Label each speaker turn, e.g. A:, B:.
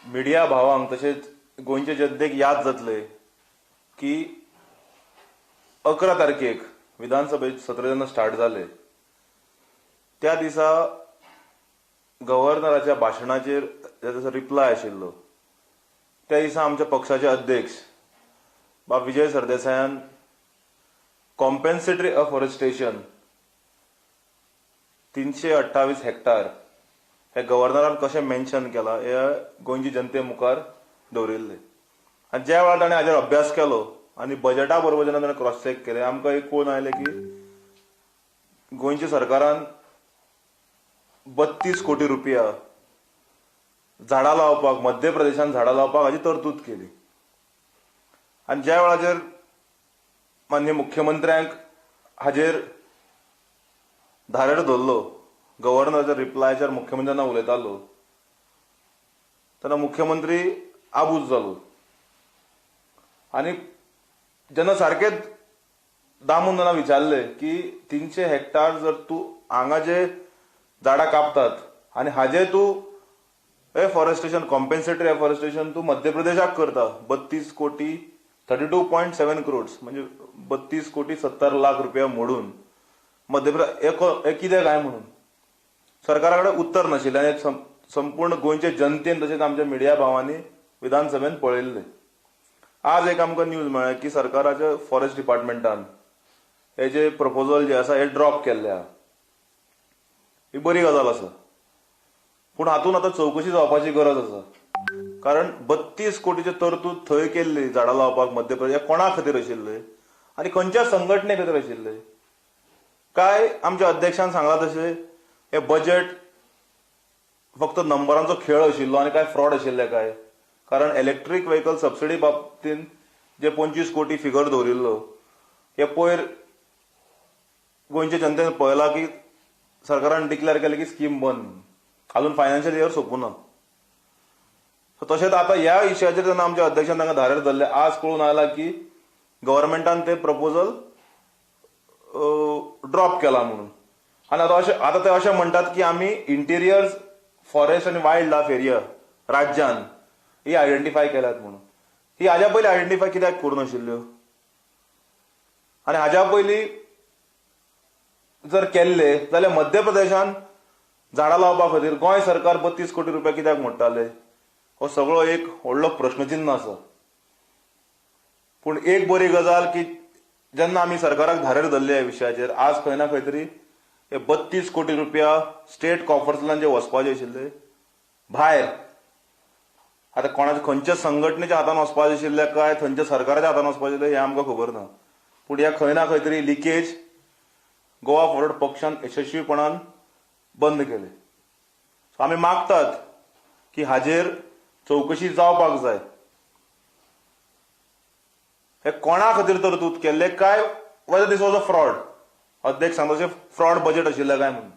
A: Media भावांक तशेंच गोंयचे जनतेक याद जातले की 11 तारखेक विधानसभेत सत्र जेन्ना स्टार्ट जाले त्या दिसा गव्हर्नराच्या भाशणाचेर ताचो रिप्लाय आशिल्लो. त्या दिसा आमच्या पक्षाचे अध्यक्ष बाब विजय सरदेसायान कॉम्पेन्सेटरी अफॉरेस्टेशन 328 हेक्टर हे गव्हर्नरान कशें मेन्शन केलां हे गोंयची जनते मुखार दवरिल्ले. आनी ज्या वेळार ताणें हाजेर अभ्यास केलो आनी बजेटा बरोबर जेन्ना ताणें क्रॉस चॅक केलें, आमकां एक कळून आयलें की गोंयच्या सरकारान 32 कोटी रुपया झाडां लावपाक, मध्य प्रदेशान झाडां लावपाक हाजी तरतूद केली. आनी ज्या वेळाचेर माननीय मुख्यमंत्र्यांक हाजेर धारेर धरलो, गव्हर्नराच्या रिप्लायचेर मुख्यमंत्र्यांना उलयतालो तेन्ना मुख्यमंत्री आबूज जालो. आनी जेन्ना सारकेच दामून जेन्ना विचारले की 300 हेक्टर जर तूं हांगा जे झाडां कापतात आनी हाजे तूं एफॉरेस्टेशन, कॉम्पेन्सेटरी एफॉरेस्टेशन तूं मध्य प्रदेशाक करता 32 कोटी 32.7 क्रोड्स म्हणजे 32 कोटी 70 लाख रुपया मोडून मध्य प्रदेश कितें काय म्हणून सरकारा कडेन उत्तर नाशिल्लें. आनी संपूर्ण गोंयचे जनतेन तशेंच आमच्या मिडिया भावांनी विधानसभेन पळयल्लें. आज एक आमकां न्यूज मेळ्ळ्या की सरकाराच्या फॉरेस्ट डिपार्टमेंटान हे जे प्रपोजल जे आसा हे ड्रॉप केल्ले आहा. ही बरी गजाल आसा, पूण हातूंत आतां चवकशी जावपाची गरज आसा. कारण 32 कोटीचे तरतूद थंय केल्ली झाडां लावपाक मध्य प्रदेश कोणा खातीर आशिल्ले आनी खंयच्या संघटने खातीर आशिल्ले? काय आमच्या अध्यक्षान सांगलां तशें हे बजेट फक्त नंबरांचो खेळ आशिल्लो आनी काय फ्रॉड आशिल्ले काय? कारण इलेक्ट्रीक व्हेकल सबसिडी बाबतीन जे 25 कोटी फिगर दवरिल्लो हे पयर गोंयच्या जनतेन पळयलां की सरकारान डिक्लेअर केलें की स्कीम बंद, अजून फायनान्शियल इयर सोंपूं ना. तशेंच आतां ह्या इश्याचेर जेन्ना आमच्या अध्यक्षान तांकां धारेर धरले, आज कळून आयलां की गव्हर्मेंटान ते प्रपोजल ड्रॉप केला म्हणून. आनी आतां अशें आतां ते अशें म्हणटात की आमी इंटिरियर फॉरेस्ट आनी वायल्ड लायफ एरिया राज्यान ही आयडेंटिफाय केल्यात म्हणून. ही हाज्या पयलीं आयडेंटिफाय कित्याक करूं नाशिल्ल्यो? आनी हाज्या पयलीं जर केल्ले जाल्यार मध्य प्रदेशान झाडां लावपा खातीर गोंय सरकार 32 कोटी रुपया कित्याक मोडटाले? हो सगळो एक व्हडलो प्रश्नचिन्ह आसा. पूण एक बरी गजाल की जेन्ना आमी सरकाराक धारेर धरले ह्या विशयाचेर, आज खंय ना खंय तरी हे 32 कोटी रुपया स्टेट कॉफर्सांतल्यान जे वचपाचे आशिल्ले भायर, आतां कोणाच्या खंयच्या संघटनेच्या हातान वचपाचे आशिल्ले काय थंयच्या सरकाराच्या हातान वचपाचे आशिल्ले हें आमकां खबर ना. पूण ह्या खंय ना खंय तरी लिकेज गोवा फॉरवर्ड पक्षान यशस्वीपणान बंद केले. आमी मागतात की हाजेर चवकशी जावपाक जाय. हे कोणा खातीर तरतूद केल्ले काय whether this was a fraud, अध्यक्ष सांगता तशें फ्रॉड बजेट आशिल्लें काय म्हणून.